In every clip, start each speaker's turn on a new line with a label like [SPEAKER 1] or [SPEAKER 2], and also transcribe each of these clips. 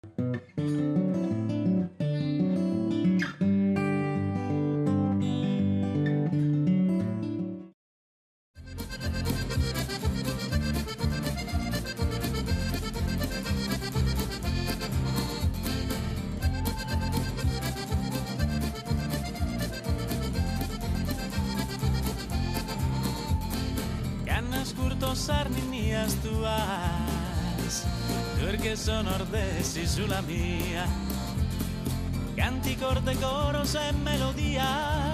[SPEAKER 1] Cando ascurto sas ninnias tuas, durches sonos de s'isula mia, canticos de coros e melodia,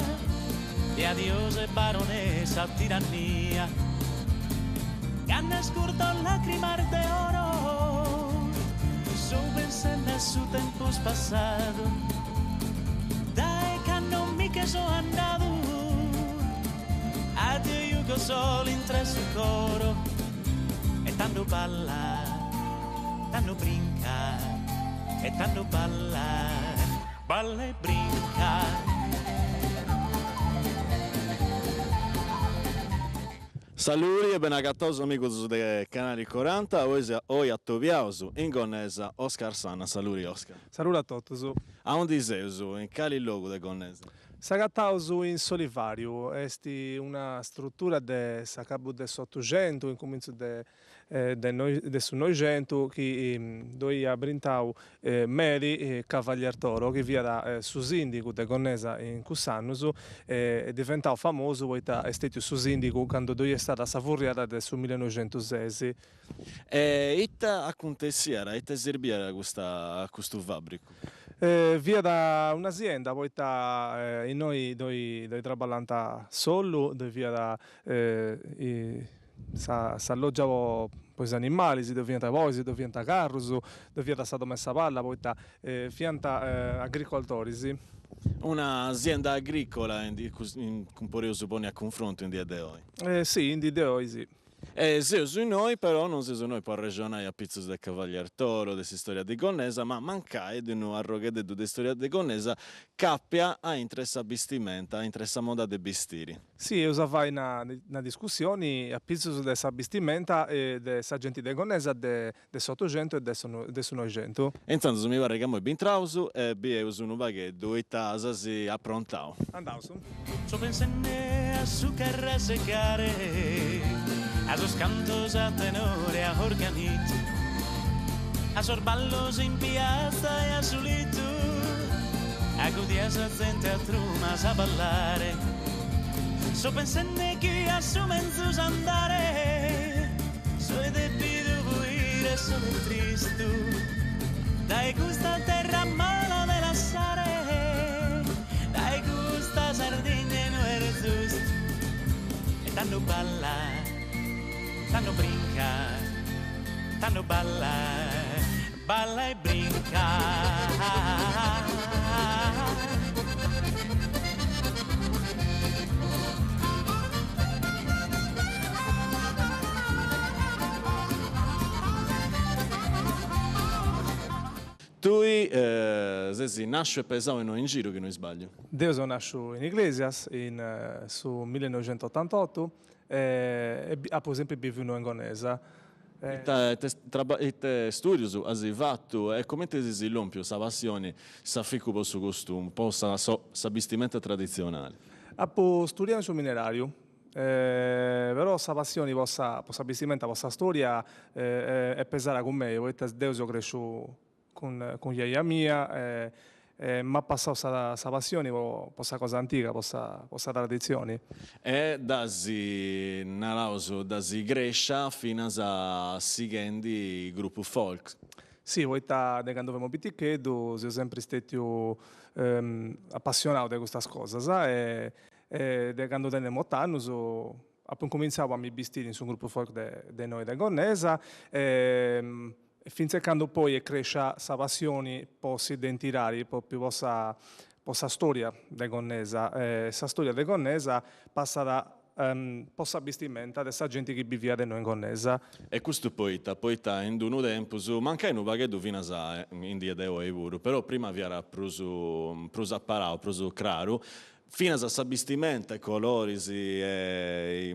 [SPEAKER 1] de adios e baronesa tirannia. Cando ascurto lacrimas de oro, so pensende a su tempus passadu, dae cando mi che so andadu, A tie jugo solu intr'e su coro E tando balla, tando brinca E tando balla, balla e brinca.
[SPEAKER 2] Saludi e beni agataus amigus de Canali Coranta, oi atobiaus in Gonnesa Oscar Sanna, saludi Oscar.
[SPEAKER 3] Saludi a totus.
[SPEAKER 2] Aundi seus, in cali logu de Gonnesa?
[SPEAKER 3] S'agataus in s'Olivàriu, est una strutura de s'acabu de s'Otuxentu, incumintzu de de su Noixentu, chi ddoi iat brintau Meli Cavalier Toro, chi fiat su sìndigu de Gonnesa in cuss'annus, e diventau famosu poita est stètiu su sìndigu candu ddoi est stada sa furriada de su millenoixentusesi.
[SPEAKER 2] E ita acuntessiat, ita serbiat custa custu fàbricu?
[SPEAKER 3] Fiat una sienda poita innoi ddoi ddoi traballànt s'ollu, ddoi fiat sa sa loggia po po is animalis, ddoi fiant bois, ddoi fiant carrus, ddoi fiat sa domu 'e sa palla poita fiant agricoltoris.
[SPEAKER 2] Una sienda agricola podeus ponni a cunfrontu in die de
[SPEAKER 3] oi. Si, in die de oi si.
[SPEAKER 2] E seus innoi, però non seus innoi po arrexonai apitzus de Cavalier Toro, de s'istoria de Gonnesa, ma mancai de unu arrogheddeddu de istoria de Gonnesa capia aintre 'e sa bistimenta, aintre 'e sa moda de bistiri.
[SPEAKER 3] Si, eus a fai una discussioni apitzus de sa bistimenta de sa genti de Gonnesa de s'Otuxentu e de su Noixentu.
[SPEAKER 2] E intzandus mi parrit ca immoi bintraus e bieus unu pagheddu ita as aprontau.
[SPEAKER 3] Andaus.
[SPEAKER 1] So pensende a su carrasecare a sos cantos a tenore a organitu a sos ballos in piazza e a su litu acudiat sa zente a trumas a ballare so pensende chi a su menzus andare Soe depidu fuire solu e tristu dae custa terra mala de lassare dae custa Sardigna inue est zustu e tando balla tando brinca tando balla balla e brinca.
[SPEAKER 2] Tui ses nasciu e pesau innoi in giru, chi no isbagliu.
[SPEAKER 3] Deu seu nasciu in Iglesias in su millenoixentotantotu e apu sempri biviu innoi in Gonnesa
[SPEAKER 2] Ita studius as fatu e comenti ses lompiu sa passioni, s'aficu po su costumu, po sa bistimenta traditzionali?
[SPEAKER 3] Apu studiau in su minerariu, però sa passioni po sa po sa bistimenta, po sa storia est pesada cun mei, poita deu seu cresciu cun cun jaja mia e e m'at passau sa sa passioni po po sa cosa antiga, po sa po sa traditzioni.
[SPEAKER 2] E dd'as, naraus, dd'as crescia finas sighendi grupu folk.
[SPEAKER 3] Si, poita de candu femu piticheddu seu sempri stetiu apassionau de custas cosas e e de candu tenemu ot'annus apu incumintzau a mi bistiri in su grupu folk de de innoi de Gonnesa e Fintzas a candu poi est crescia sa passioni po s'identidadi, propriu po sa po sa storia de Gonnesa. Sa storia de Gonnesa passat po sa bistimenta de sa genti chi biviat innoi in Gonnesa.
[SPEAKER 2] E custu poita? Poita in d'unu tempus, mancai unu pagheddu finas in die de oi puru, però prima fiat prus prus aparau, prus craru, Finas sa bistimenta, coloris e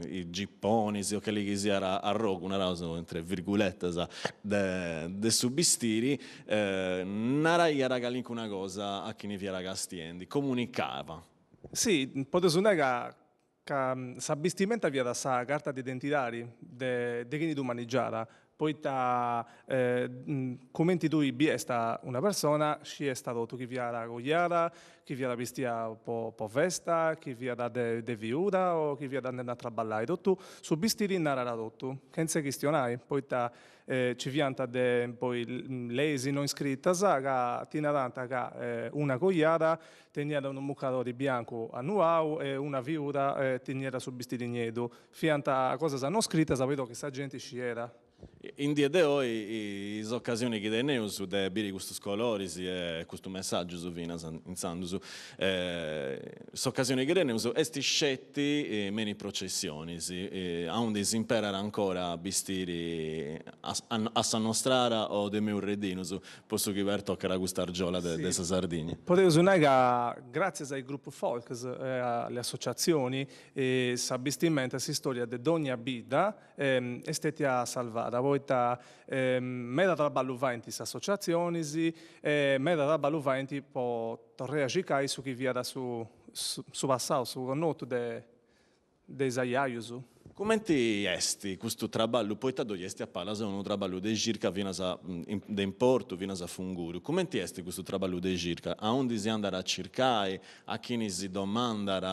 [SPEAKER 2] is giponis o cali chi siat arrogu, naraus intre virguletas, de su bistiri, naraiat calincuna cosa a chini fiat castiendi, comunicava.
[SPEAKER 3] Si, podeus nai ca ca sa bistimenta fiat sa carta de identidadi de de chini ddu manigiat, poita cumenti tui biest una persona sciest totu chi fiat coiada, chi fiat bistia po po festa, chi fiat de de fiuda o chi fiat andendi a traballai, totu su bistiri narat totu, chentza chistionai, poita Ci fiant de poi leis no iscritas ca ti narant ca una coiada teniat unu mucadori biancu annuau e una fiuda teniat su bistiri nieddu. Fiant cosas no scritas però chi sa genti sciera.
[SPEAKER 2] In die de oi is ocasionis chi teneus de biri custus coloris e custus messàgius finas intzandus S'ocasioni chi teneus est sceti me in is processionis, aundi s'imperat ancora bistiri a sa nostrara o de meurreddinus po su chi pertocat custa argiola de sa Sardigna.
[SPEAKER 3] Podeus nai ca gràtzias a is grupus folk e a le associatzioni sa bistimenta e s'istoria de dogna bidda est stetia salvada, poita meda traballu faint is associatzionis e meda traballu faint po torrai a circai su chi fiat su su passau, su connotu de de is ajajus.
[SPEAKER 2] Cumenti est custu traballu, poita ddoi est a palas unu traballu de circa finas de importu, finas a fungudu, cumenti est custu traballu de circa, aundi si andat a circai, a chini si domandat,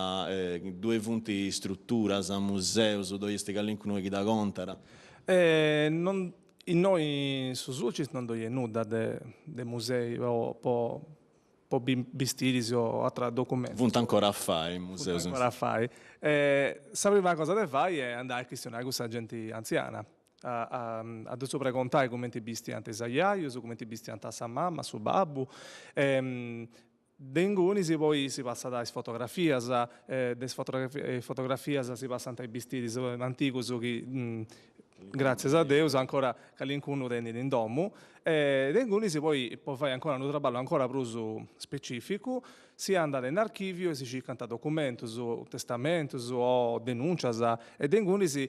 [SPEAKER 2] ddoi funt struturas, museus, ddoi est calincunu chi dda contat?
[SPEAKER 3] Non, innoi in su Sulcis non ddoi est nudda de de musei po po po bistiris o atras documentus.
[SPEAKER 2] Funt ancora a fai is museus.
[SPEAKER 3] Funt ancora a fai. Sa prima cosa de fai est andai a chistionai cun sa genti antziana, a a ddus pregontai cumenti bistiant is ajajus, cumenti bistiant sa mama, su babbu. De ingunis poi si passat a is fotografias, de is fotografias si passant a is bistiris antigus chi gràtzias a Deus ancora calincunu tenit in domu e de ingunis poi po fai ancora unu traballu ancora prus specificu si andat in archiviu e si circant documentus, testamentus o denuncias e de ingunis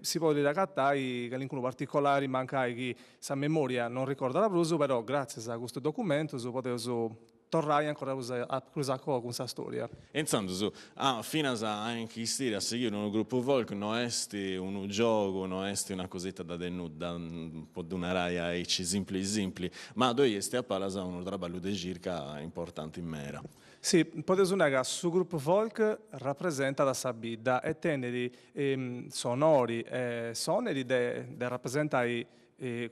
[SPEAKER 3] si podit agatai calincunu particolari mancai chi sa memoria non ricordat prus però gràtzias a custus documentus podeus torrai ancora prus a prus a coa cun sa storia.
[SPEAKER 2] E intzandus, ah, finas a inchistiri a sighiri unu grupu folk no est unu giogu, no est una cosita de nudda, po ddu narai aici simpli simpli, ma ddoi est a palas unu traballu de circa importanti meda.
[SPEAKER 3] Si, podeus nai ca su grupu folk rapresentat sa bidda e tenit s'onori e s'oneri de de rapresentai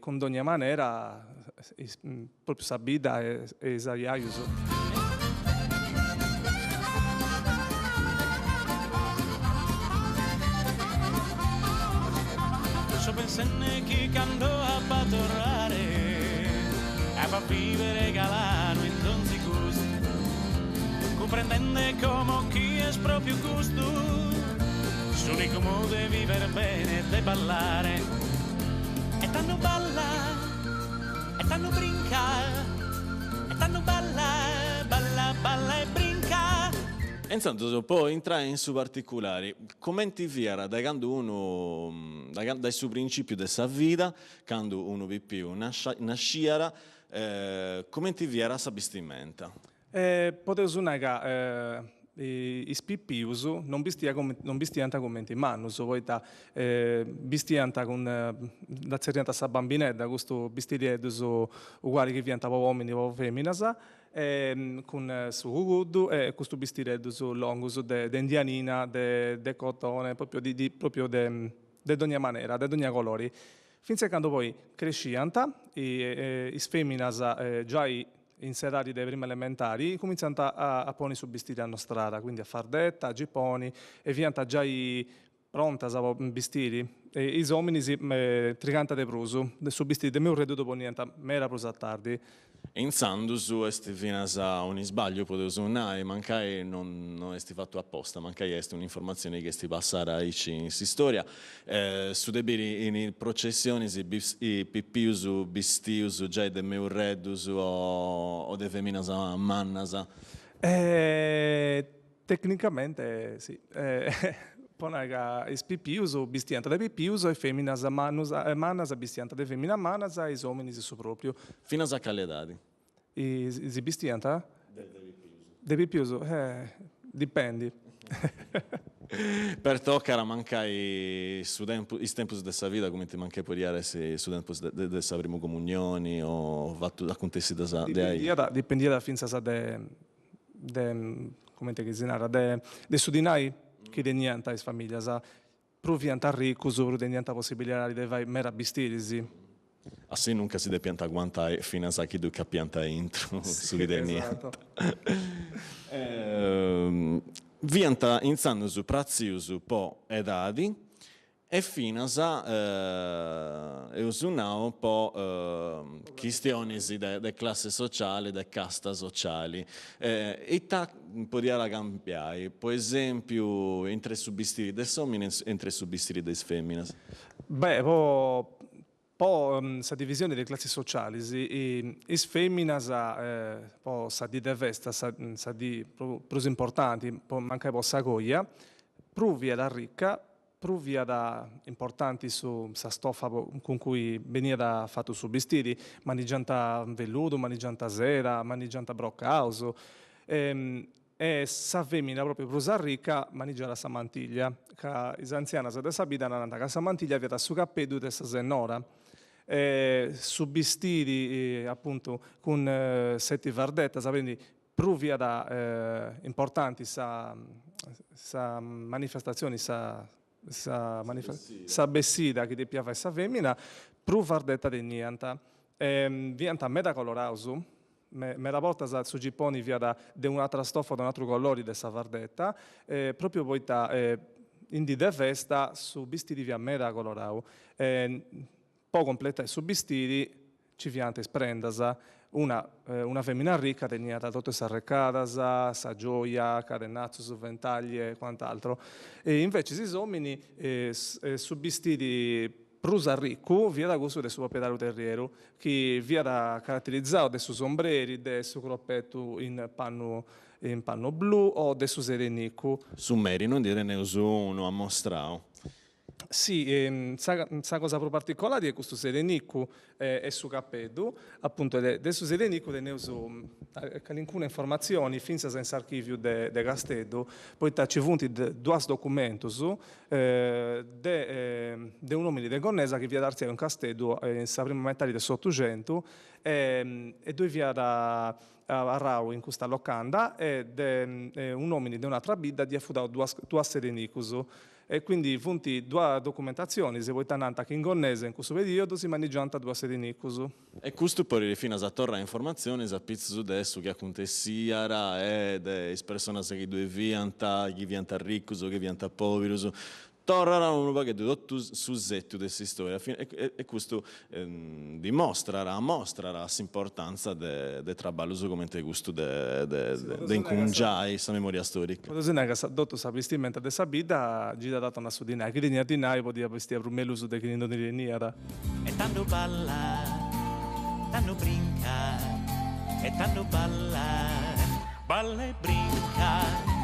[SPEAKER 3] cun dogna manera propriu sa bidda e is ajajus.
[SPEAKER 1] So pensende chi cando ap'a torrare ap'a vivere galanu in donzi gustu cumprendende como chi est propriu custu s'unicu modu 'e viver bene de ballare E tando balla, e tando brinca, e tando balla, balla, balla e brinca.
[SPEAKER 2] E intzandus, po intrai in su particulari, cumenti fiat dae candu unu, dae su principiu de sa vida, candu unu pipiu nasciat, cumenti fiat sa bistimenta?
[SPEAKER 3] Podeus nai ca is pipius non non bistiant cumenti is mannus, poita bistiant cun, dda tzerriant sa bambinedda, custus bistirieddus uguali chi fiant po omini e po feminas, cun su cuguddu e custus bistireddus longus de de indianina, de de cotone, propriu di propriu de de dogna manera, de dogna colori. Fintzas a candu poi cresciant, is feminas giai In s'edadi de prima elementari cumintzant a ponni su bistiri a nostrada, quindi a fardetta, a giponi, e fiant giai prontas po bistiri. E is ominis trigant de prus, su bistiri de meurreddu ddu poniant meda prus a tardi.
[SPEAKER 2] E intzandus est finas un'isbagliu, podeus nai, mancai non no est fatu aposta, mancai est un'informatzioni chi est passada aici in s'istoria, Su de biri in is processionis is pipius bistius giai de meurreddus o de feminas mannas.
[SPEAKER 3] Tecnicamente si. Po nai ca is pipius bistiant de pipius e is feminas mannus mannas bistiant de feminas mannas e is ominis su propriu.
[SPEAKER 2] Finas a cali edadi?
[SPEAKER 3] Si bistiant? De pipius. De pipius? Dipendi.
[SPEAKER 2] Pertocat mancai su tempus, is tempus de sa vida cumenti mancai podiat essi su tempus de sa primu comunioni o fatu acuntessidas de aici.
[SPEAKER 3] Dipendiat, dipendiat fintzas de de cumenti chi si narat de de su dinai chi teniant is familias Prus fiant arricus, prus teniant possibilidadi de fai meda bistiris.
[SPEAKER 2] Assinuncas si depiant aguantai finas a chi ddui capiant aintru su chi teniant. Fiant intzandus pratzius po edadi e finas, eus nau, po chistionis de classe sociali, de casta sociali. Ita Podiat cambiai, po esempiu, intre su bistiri de s'omini e intre su bistiri de is feminas?
[SPEAKER 3] Beh, po po sa divisioni de classis socialis, is feminas po sa dì de festa, sa sa dì prus importanti, po mancai po sa coja, prus fiat arricca Prus fiat importanti su sa stofa cun cui beniat fatu su bistiri, manigiant velludu, manigiant seda, manigiant brocaus e sa femina propriu prus arrica manigiat sa mantiglia, ca is antzianas de sa bidda narant ca sa mantiglia fiat su capeddu de sa sennora e su bistiri apuntu cun seti fardetas, quindi Prus fiat importanti sa sa manifestatzioni, sa sa sa bessida chi depiat fai sa femina, prus fardeta teniant. Fiant meda coloraus, meda bortas su giponi fiat de un'atra stofa, de un'atru colori de sa fardeta, propriu poita in dì de festa su bistiri fiat meda colorau. Po completai su bistiri Ci fiant is prendas, una una femina arrica teniat totu is arrecadas, sa gioia, cadenatzus, ventagli e quant'altro, e invecis is omini su bistiri prus arricu fiat cussu de su proprietariu terrieru, chi fiat caraterizau de su sombreri, de su cropetu in pannu in pannu blu o de su serenicu.
[SPEAKER 2] Su meri no ndi teneus unu amostrau.
[SPEAKER 3] Si, sa sa cosa prus particolari est custu serenicu e su capeddu, apuntu de su serenicu teneus calincuna informatzioni fintzas in s'archiviu de de Casteddu, poita ci funt duas documentus de de un'omini de Gonnesa chi fiat artziau in Casteddu in sa prima metadi de s'Otuxentu e ddoi fiat abarrau in custa locanda e de un'omini de un'atra bidda dd'iat furau duas duas serenicus E quindi funt duas documentatzionis, poita nant chi in Gonnesa in cussu periodu si manigiant duas serenicus.
[SPEAKER 2] E custu podit finas a torrai informatzionis a pitzus de su chi acuntessiat e de is personas chi ddoi fiant, chi fiant arricus o chi fiant poberus. Torrat unu pagheddu totu su setu de s'istoria e custu dimostrat, amostrat s'importantza de traballus comente custu de incungiai sa memoria storica.
[SPEAKER 3] Podeus nai ca totu sa bistimenta de sa bidda girat atornu a su dinai, chi teniat dinai podiat bistiri prus mellus de chini no ndi teniat.
[SPEAKER 1] E tando balla, tando brinca, e tando balla, balla e brinca.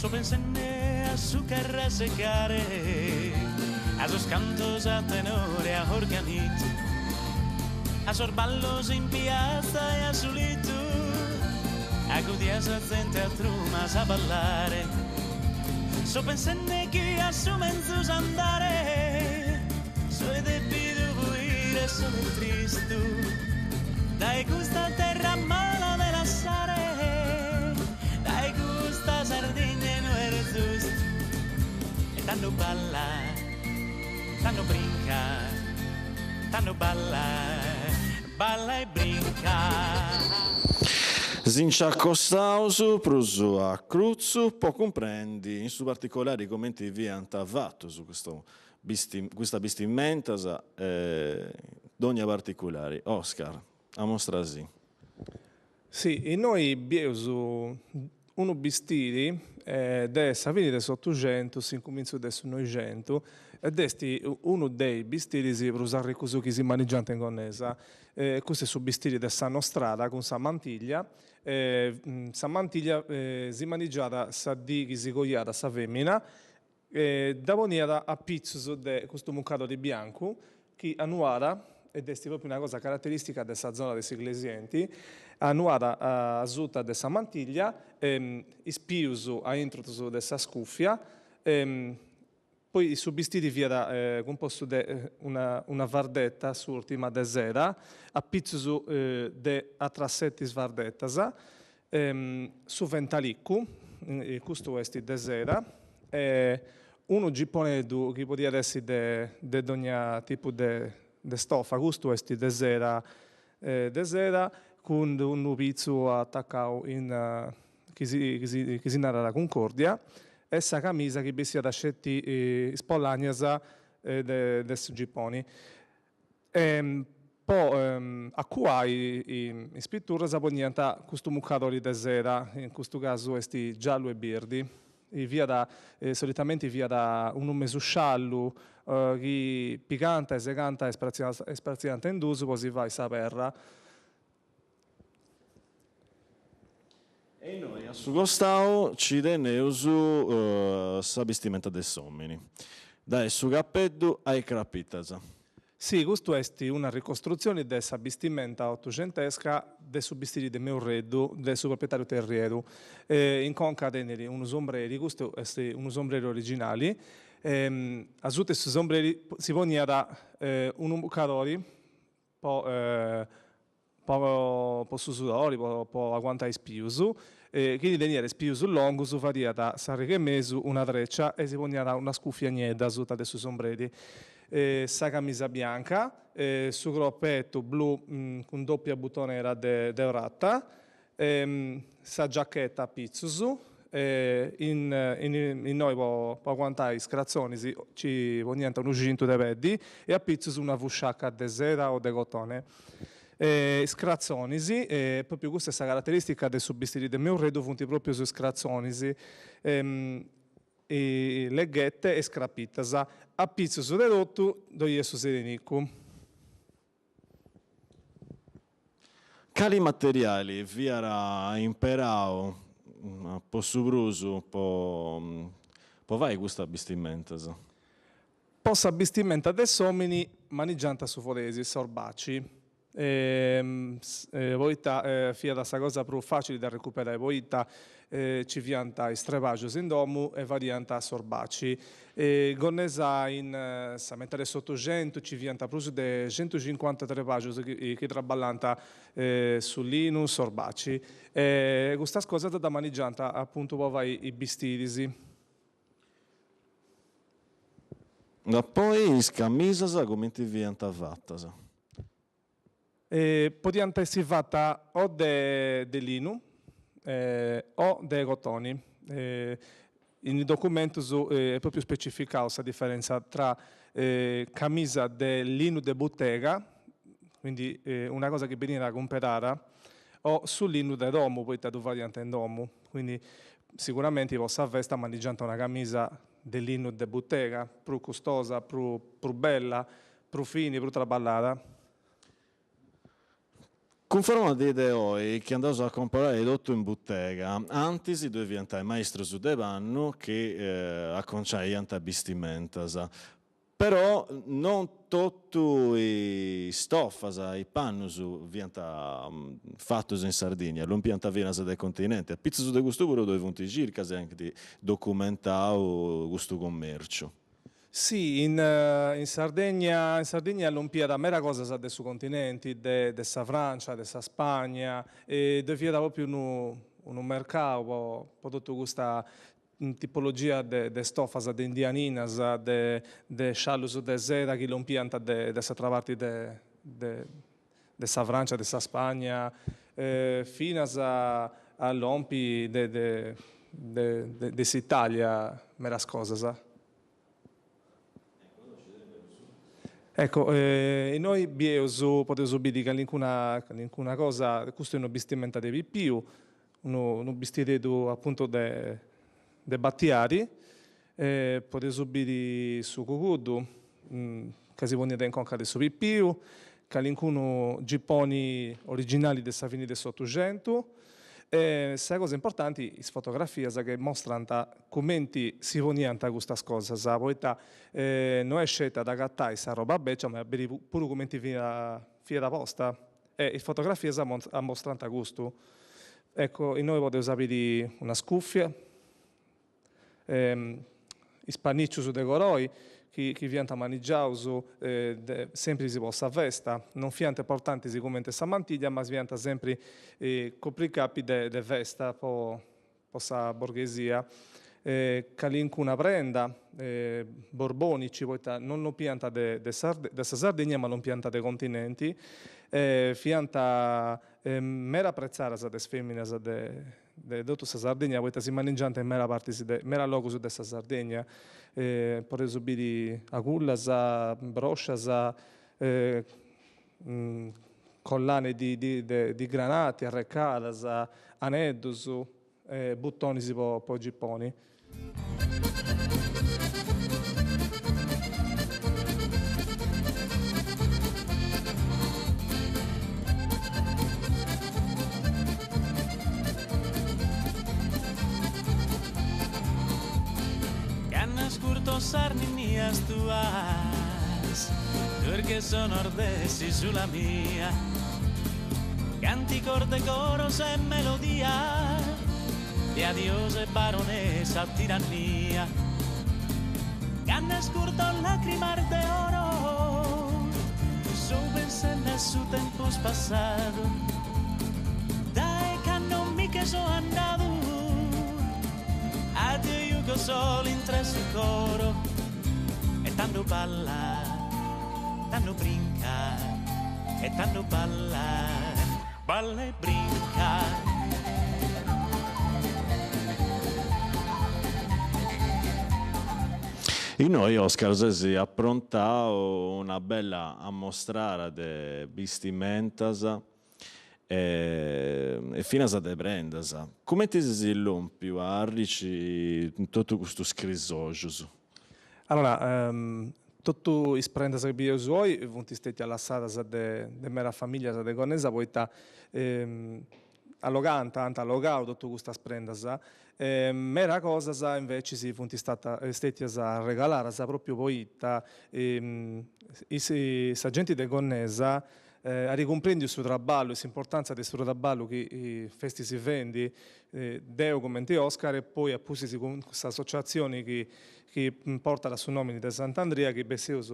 [SPEAKER 1] So pensende a su carrasecare, a sos cantos a tenore a organitu, a sos ballos in piazza e a su litu, acudiat sa zente a trumas a ballare. So pensende chi a su menzus andare, soe depidu fuire solu e tristu dae custa terra mala de lassare, dae custa Sardigna inue est zustu. E tando balla, tando brinca, tando balla, balla e brinca.
[SPEAKER 2] Si nci acostaus prus a crutzu po cumprendi in su particolari comenti fiant fatus custu custa bistimentas e dogna particulari. Oscar, amostrasì.
[SPEAKER 3] Si, innoi bieus. Unu bistiri de sa fini de s'Otuxentu, s'incumintzu de su Noixentu, ed est unu de is bistiris prus arricus chi si manigiant in Gonnesa. Custu est su bistiri de sa nostrada cun sa mantiglia. Sa mantiglia si manigiat sa dì chi si coiat sa femina, dda poniat a pitzus de custu mucadori biancu chi annuat, ed est propriu una cosa carateristica de sa zona de s'Iglesienti, annuat asuta de sa mantiglia, is pius a intrus de sa scuffia, poi su bistiri fiat cumpostu de una fardeta, s'urtima de seda, a pitzus de atras seti fardetas, Su ventaliccu, custu est de seda, e unu giponeddu chi podiat essi de de dogna tipu de de stofa, custu est de seda de seda cun unu pitzu atacau in chi si chi si chi si narat cuncordia e sa camisa chi bessiat sceti is polagnas de de su giponi. Po acuai is piturras poniant custu mucadori de seda, in custu casu est giallu e birdi, fiat solitamenti fiat unu mesu sciallu chi pigant e segant e spratziant in duus po si fai sa perra.
[SPEAKER 2] E innoi a su costau ci teneus sa bistimenta de s'omini, dae su capeddu a is crapitas.
[SPEAKER 3] Si, custu est una ricostrutzioni de sa bistimenta otuxentesca de su bistiri de Meurreddu de su proprietariu terrieru. In conca tenit unu sombreri, custu est unu sombreri originali, asuta 'e su sombreri si poniat unu mucadori po po su sudori, po aguantai is pius, e chini teniat is pius longus fadiat s'arriga 'e mesu una treccia e si poniat una scuffia niedda asuta de su sombreri. Sa camisa bianca, su cropetu blu cun doppia butonera de prata, sa giacheta a pitzus, in innoi po aguantai is cratzonis ci poniant unu cintu de peddi e a pitzus una fusciaca de seda o de cotone. Is cratzonis, propriu custa est sa carateristica de su bistiri de Meurreddu, funt proprius is cratzonis, le ghette e is crapitas. A pitzus de totu ddoi est su serenicu.
[SPEAKER 2] Cali materiali fiat imperau po su prus po po fai custas bistimentas?
[SPEAKER 3] Po sa bistimenta de s'omini manigiant su fodesi, s'orbaci, poita fiat sa cosa prus facili de arrecuperai, poita Ci fiant is trebàgius in domu e fadiant s'orbaci. Gonnesa in sa metadi 'e s'Otuxentu ci fiant prus de centucincuanta trebàgius chi traballànt su linu, s'orbaci e custas cosas ddas manigiànt apuntu po fai is bistiris.
[SPEAKER 2] Poi is camisas cumenti fiant fatas?
[SPEAKER 3] Podiant essi fatas o de linu o de cotoni. In is documentus est propriu specificau sa diferentza tra camisa de linu de butega, quindi una cosa chi beniat comperada, o su linu de domu, poita ddu fadiant in domu. Quindi siguramenti po sa festa manigiant una camisa de linu de butega, prus custosa, prus bella, Prus fini, prus
[SPEAKER 2] traballada. Cunforma a die de oi, chi andaus a comporai totu in butega, antis ddoi fiant is maistrus de pannu chi aconciaiant bistimentas, però non totu is stofas, is pannus fiant fatus in Sardigna, lompiant finas de continenti, apitzus de custu puru ddoi funt circas e ant documentau custu commerciu.
[SPEAKER 3] Si, in in Sardegna in Sardigna lompiat meda cosas de su continenti, de de sa Francia, de sa Spagna, e ddoi fiat propriu unu unu mercau po po totu custa tipologia de de stofas, de indianinas, de de sciallus de seda chi lompiant de de s'atra parti de de de sa Francia, de sa Spagna, finas a lompi de de de de s'Italia medas cosas. Ecco, innoi bieus, podeus biri calincuna calincuna cosa, custu est una bistimenta de pipiu. unu unu bistireddu apuntu de de batiari, podeus biri su cuguddu ca si poniat in conca de su pipiu, calincunu giponi originali de sa fini de s'Otuxentu e sa cosa importanti is fotografias chi mostrant cumenti si poniant custas cosas, poita no est sceti a dd'agatai sa roba becia ma a biri puru cumenti fiat fiat posta e is fotografias amostrant custu. Ecco, innoi podeus biri una scuffia, is panicius de colori chi chi fiant manigiaus sempri po sa festa, non fiant importantis cumenti sa mantiglia ma fiant sempri copricapi de de festa po po sa borghesia. Calincuna prenda, borbonici, poita non lompiant de de de sa Sardigna ma lompiant de continenti, fiant meda apretzadas de is feminas de de totu sa Sardigna poita si manigiant in meda partis de meda logus de sa Sardigna. Podeus biri agullas, broscias, collane di di granati, arrecadas, aneddus e butonis po po giponi.
[SPEAKER 1] Cann'ascurto sas ninnias tuas, durches sonos de s'isula mia, canticos de coros e melodia, de adios e baronesa tirannia. Cann'ascurto lacrimas de oro, so pensende a su tempus passadu, dae cando mi che so andadu, a tie juco solu intr'e su coro, e tando balla, tando brinca, e tando balla, balla e brinca.
[SPEAKER 2] Innoi Oscar ses aprontau una bella ammostrara de bistimentas e finas de prendas. Cumenti ses lòmpiu a arrici totu custus crisògius?
[SPEAKER 3] Allora, totu is prendas chi bieus oi funt stetias lassadas de de medas familias de Gonnesa poita allogant, ant allogau totu custas prendas e meda cosas invecis funt stetias regaladas propriu poita is sa genti de Gonnesa At cumprendiu su traballu e s'importantza de su traballu chi festis fendi deu cumenti Oscar e poi a pustis cun s'associatzioni chi chi portat su nomini de Sant'Andria chi besseus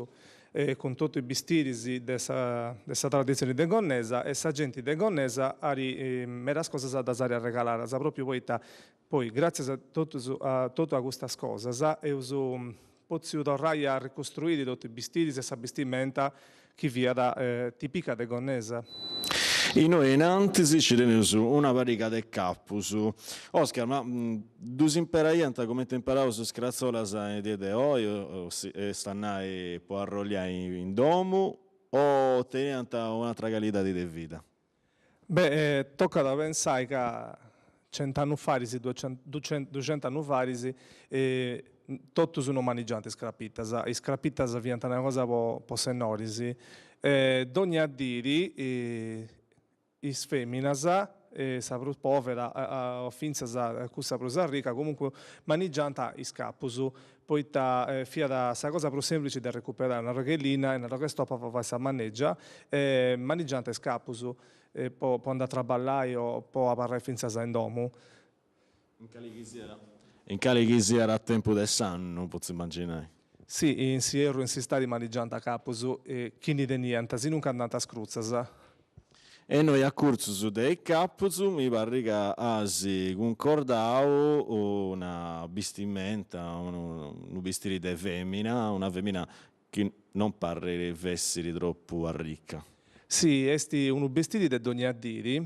[SPEAKER 3] cun totu is bistiris de sa de sa traditzioni de Gonnesa e sa genti de Gonnesa at medas cosas ddas at arregaladas propriu poita poi gratzias a totus a totu a custas cosas eus potziu torrai a ricostruiri totu is bistiris e sa bistimenta chi fiat tipica de Gonnesa.
[SPEAKER 2] Innoi in antis ci teneus una pariga de capus. Oscar, ma ddus imperaiant cumenti imperaus is cratzolas in die de oi, est a nai po arrolliai in domu, o teniant un'atra calidadi de vida?
[SPEAKER 3] Beh, tocat a pensai ca cent'annus faris, duxent'annus faris, totus no manigiant is crapitas, is crapitas fiant una cosa po po sennoris e dogna diri is feminas, sa prus povera o fintzas cussa prus arrica, comunque manigiant is capus, poita fiat sa cosa prus semplici de arrecuperai, un'arrogh'e linna e un'arrogh'e stopa po fai sa maneggia e manigiant is capus po po andai a traballai o po abarrai fintzas in domu.
[SPEAKER 2] In cali chi siat in cali chi siat tempus de s'annu, potzu immaginai.
[SPEAKER 3] Si, in s'ierru e in s'istadi manigiant capus, chi ndi teniant, sinunca andant a scrutzas.
[SPEAKER 2] E innoi a curtzus de is capus mi parrit ca as cuncordau una bistimenta, unu bistiri de femina, una femina chi non parrit fessiri tropu arrica.
[SPEAKER 3] Si, est unu bestiri de dogna diri,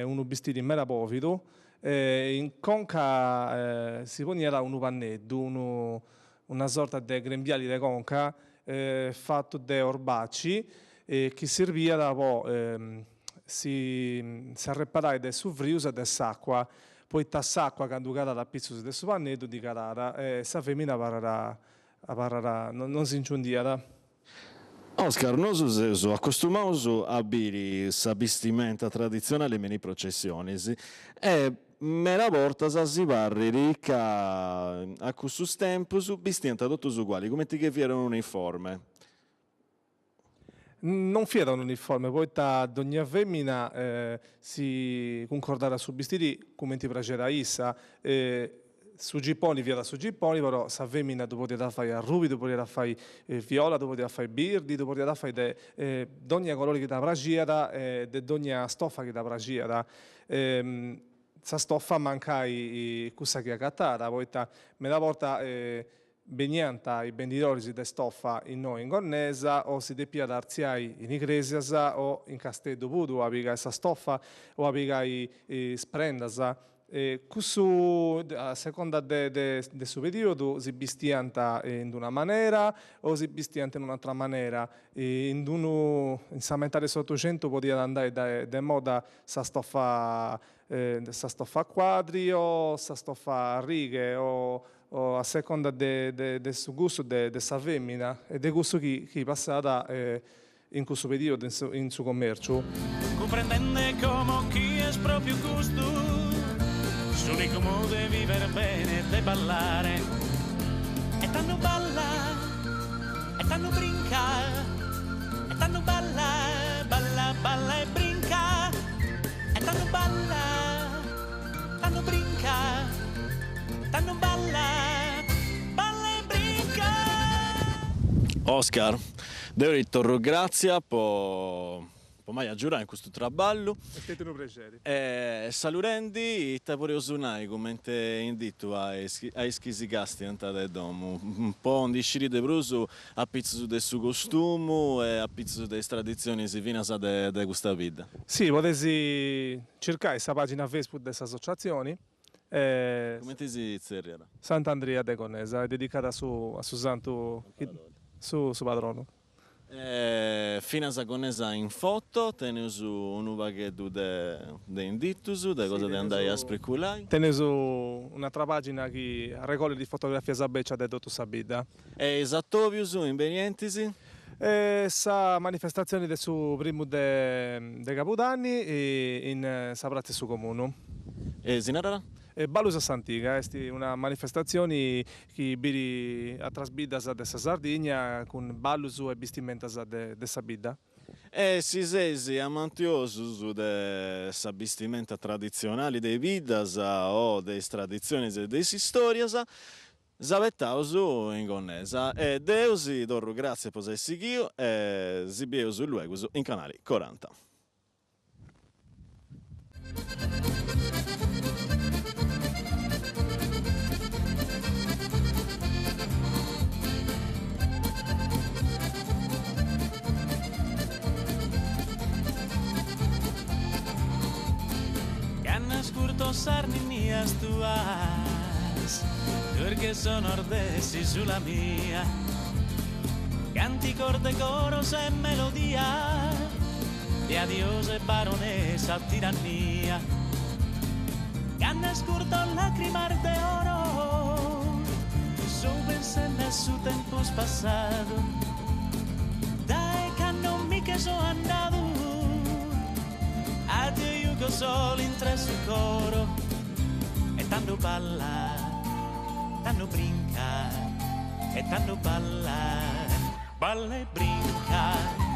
[SPEAKER 3] unu bistiri meda poviru, in conca si poniat unu panneddu, unu una sorta de grembiali de conca fatu de orbaci chi sirbiat po. si s'arreparai de su frius e de s'acua, poita s'acua candu calat a pitzus de su panneddu ndi calat e sa femina abarrat abarrat non si nciundiat.
[SPEAKER 2] Oscar, nosu seus acostumaus a biri sa bistimenta traditzionali me in is processionis e meda bortas si parrit ca a cussus tempus bistiant totus uguali, cumenti chi fiat un'uniforme.
[SPEAKER 3] Non fiat un'uniforme, poita dogna femina si cuncordat su bistiri cumenti praxiat a issa, su giponi fiat su giponi, però sa femina ddu podiat fai arrubiu, ddu podiat fai viola, ddu podiat fai birdi, ddu podiat fai de dogna colori chi dda praxiat e de dogna stoffa chi dda praxiat. Sa stoffa mancai cussa chi agatat, poita meda bortas Beniant is bendidoris de stoffa innoi in Gonnesa o si depiat artziai in Igrèsias o in Casteddu puru a pigai sa stoffa o a pigai is prendas. Cussu a seconda de de su periodu si bistiant in d'una manera o si bistiant in un'atra manera. In d'unu in sa metadi de s'Otuxentu podiat andai de moda sa stoffa sa stoffa a quadri o sa stoffa a righe o o a seconda de de su gustu de de sa femina e de cussu chi chi passat in cussu periodu in su in su commerciu.
[SPEAKER 1] Cumprendende como chi est propriu custu s'unicu modu 'e viver bene de ballare e tando balla e tando brinca e tando balla balla balla e brinca e tando balla tando brinca Tando balla, balla e brinca.
[SPEAKER 2] Oscar, deu ti torru gratzias po po m'ai agiudau in custu traballu.
[SPEAKER 3] Est stetiu unu prexeri.
[SPEAKER 2] E saludendi, ita podeus nai cumenti inditu a is a is chi si castiant de domu, po ndi sciri de prus apitzus de su costumu e apitzus de is traditzionis finas de de custa bidda.
[SPEAKER 3] Si, podeis circai sa pagina Facebook de s'associatzioni
[SPEAKER 2] E. Cumenti si tzerriat?
[SPEAKER 3] Sant'Andria de Gonnesa, est dedicada a su a su santu chi su su padronu.
[SPEAKER 2] E finas a Gonnesa in foto teneus unu pagheddu de de inditus, de cosa de andai a spriculai.
[SPEAKER 3] Teneus un'atra pagina chi arregollit is fotografias becias de totu sa bidda.
[SPEAKER 2] E is atobius imbenientis?
[SPEAKER 3] E sa manifestatzioni de su primu de de Cabudanni in sa pratza 'e su Comunu.
[SPEAKER 2] E si narat?
[SPEAKER 3] Ballus a s'antiga, est una manifestatzioni chi biri atras biddas de sa Sardigna cun ballus e bistimentas de sa bidda.
[SPEAKER 2] E si seis amantiosus de sa bistimenta traditzionali de is biddas o de is traditzionis e de is istorias, S'abetaus in Gonnesa e deu si torru gratzias po s'ai sighiu e si bieus luegus in Canali Coranta.
[SPEAKER 1] Cando ascurto sas ninnias tuas, Durches sonos de s'isula mia, Canticos de coros e melodia, De adios e baronesa tirannia. Cando ascurto lacrimas de oro, So pensende a su tempus passadu, Dae cando mi che so andadu, A tie juco solu intre su coro E tando balla, tando brinca E tando balla, balla e brinca.